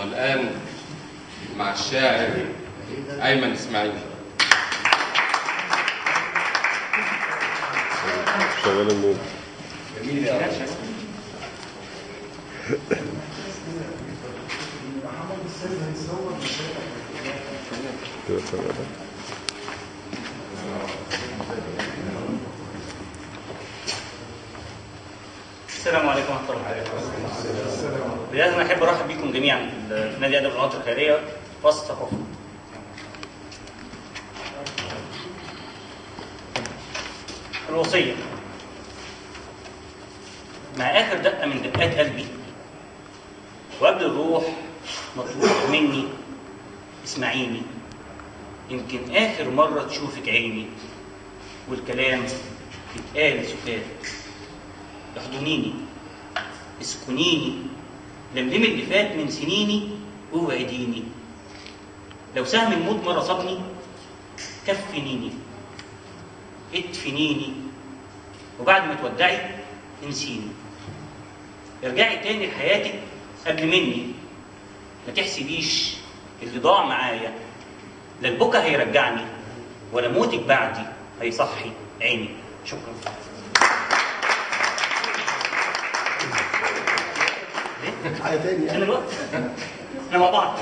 والآن مع الشاعر أيمن إسماعيل. شغال النور. جميل يا رب. السلام عليكم ورحمة الله وبركاته. بداية أنا أحب أرحب بكم جميعا في نادي أدب القنوات الخيرية فصل الثقافة. الوصية. مع آخر دقة من دقات قلبي وقبل الروح مطلوب مني اسمعيني، يمكن آخر مرة تشوفك عيني والكلام يتقال سكات. احضنيني، اسكنيني، لملمي اللي فات من سنيني ووعديني، لو سهم الموت مرة صابني كفنيني، ادفنيني، وبعد ما تودعي انسيني، ارجعي تاني لحياتك قبل مني، ما تحسبيش اللي ضاع معايا، لا البكا هيرجعني ولا موتك بعدي هيصحي عيني. شكرا. حاجة تاني يعني الوقت احنا مع بعض.